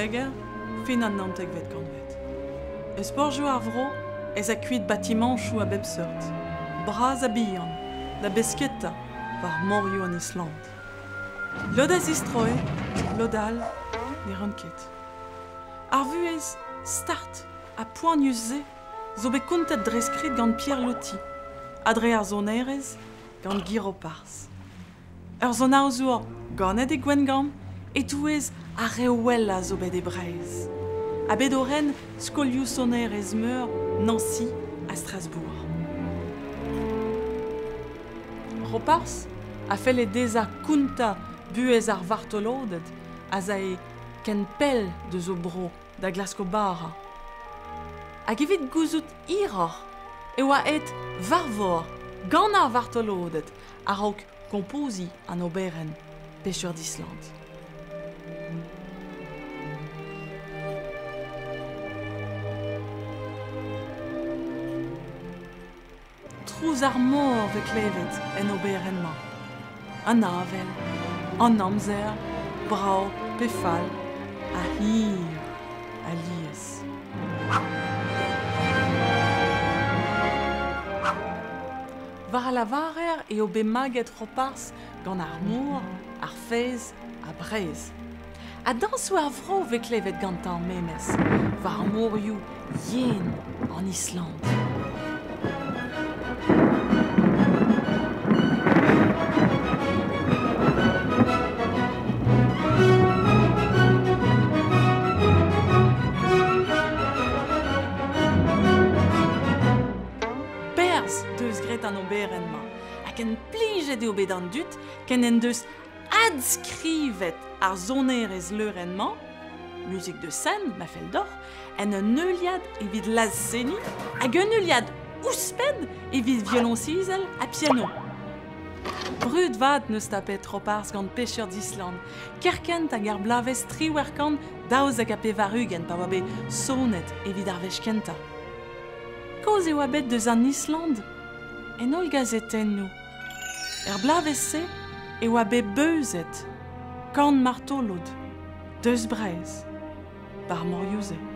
Treger, fin an naontekvet kantved. Eus porzhioù ar vro ez a kuit batimañchoù a bep seurt, bras ha bihan, da besketa war morioù an Island. Lod a zistroe, lod all ne ran ket. Ar vuhez start ha poanius-se zo bet kontet dre skrid gant Pierre Loti ha dre ar sonerezh gant Guy Roparz. Ur sonaozour ganet e Gwengamp e-touez ar re wellañ zo bet e Breizh. Ha bet o ren skolioù sonerezh meur Nancy ha Strasbourg. Roparz a felle dezhañ kontañ buhez ar vartoloded az ae ken pell deus o bro da glask o bara. Hag evit gouzout hiroc'h e oa aet war vor gant ar vartoloded a-raok kompoziñ an oberenn Pêcheur d'Islande. Trouz ar mor 'vez klevet en oberenn-mañ. An avel, an amzer, brav pe fall, ha hir alies. War a lavarer eo bet maget Roparz gant ar mor, ar fez ha Breizh. Ha dañsoù ar vro 'vez klevet gantañ memes, war morioù yen an Island. Perzh deus graet an oberenn-mañ ha ken plijet eo bet an dud ken en deus adskrivet ar sonerezh leurenn-mañ, muzik de scène ma fell deoc'h, en un heuliad evit laz-seniñ hag un heuliad ouzhpenn evit violoñs-izel ha piano. Brud vat 'neus tapet Roparz gant Pêcheur d'Islande, kerkent hag ar bloavezh 98 pa oa bet sonet evit ar wech kentañ. Kaoz e oa bet deus an Island en holl gazetennoù. Er bloavezh-se e oa bet beuzet kant martolod deus Breizh 'bar morioù-se.